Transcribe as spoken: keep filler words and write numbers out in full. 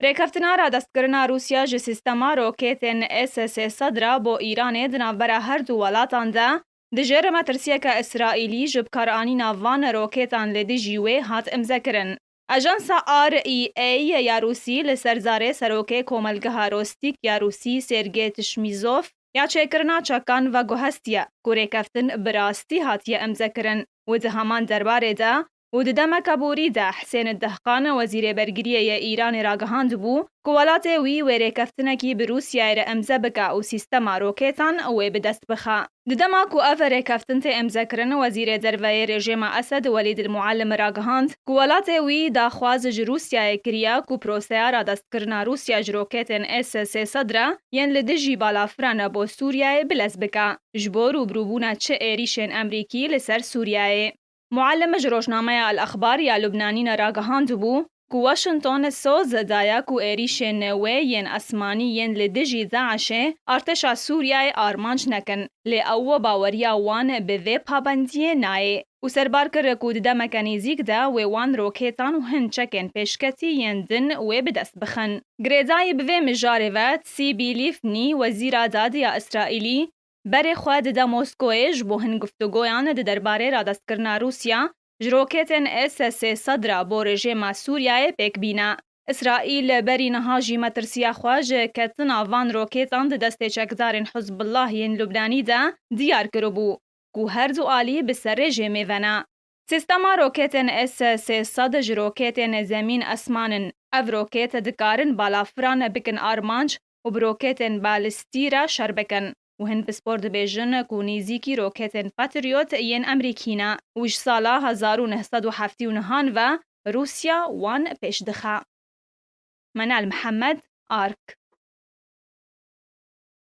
Rêkeftina radestkirina Rûsya ji sîstema roketên S sê sed re bo Îranê di navbera her du welatan de, dijêr metirsiyeke Îsraîlî ji bikaranîna van roketan li dijî wê hat imzekirin. Ajansa R E A ya Rûsî li ser zarê serokê komelgeha Rostîk ya Rûsî Sergey Tişmîzov ya çêkirina çekan veguhestiye ku rêkeftin bi rastî hatiye imzekirin û di heman derbarê de û di demeke borî de Hisên Dehqan, wezîrê bergiriyê yê Îranê ragihandibû ku welatê wî wê rêkeftinekî bi Rûsyayê re imze bike û sîstema roketan wê bi dest bixe. Di dema ku ev rêkeftin tê imzekirin, wezîrê derve yê rejîma Esed Welîd El Muallim ragihand ku welatê wî daxwaz ji Rûsyayê kiriye ku proseya radestkirina Rûsya ji roketên S sê sed re yên li dijî balafiran bo Sûriyeyê bilez bike, ji bo rûbirûbûna çi êrîşên Emerîkî li ser Sûriyeyê. Muallim ji rojnameya El Exbar ya Lubnanî ne ragihandibû ku Washington soz daye ku êrîşên wê yên esmanî yên li dijî DAIŞê artêşa Sûriyeyê armanc nekin, lê ew baweriya wan bi vê pabendiyê nayê û serbar kir ku di demeke nêzîk de wê wan rokêtan û hin çekên pêşketî yên din wê bi dest bixin. Girêdayî bi vê mijarê ve Tzipi Livni, wezîra dadê ya Îsraîlî, berê xwe dide Moskoyê ji bo hin guftûgoyan di derbarê radestkirina Rûsya ji roketên S sê sed re bo rejîma Sûriyeyê pêk bîne. Îsraîl berî niha jî metirsiya xwe ji ketina van rokêtan di destê çekdarên Hizbullah yên Lubnanî de diyar kiribû ku her du alî bi ser rêjê mêve ne. Sîstema roketên S sê sed ji roketên zemîn esman in. Ev roket dikarin balafiran bikin armanc û bi roketên balistî re şer bikin û hin pispor dibêjin ku nêzîkî roketên Patriot yên Emerîkî ne û ji sala hezar û neh sed û heftê û nehan ve Rûsya wan pêş dixe. Menal Mihemed, Ark.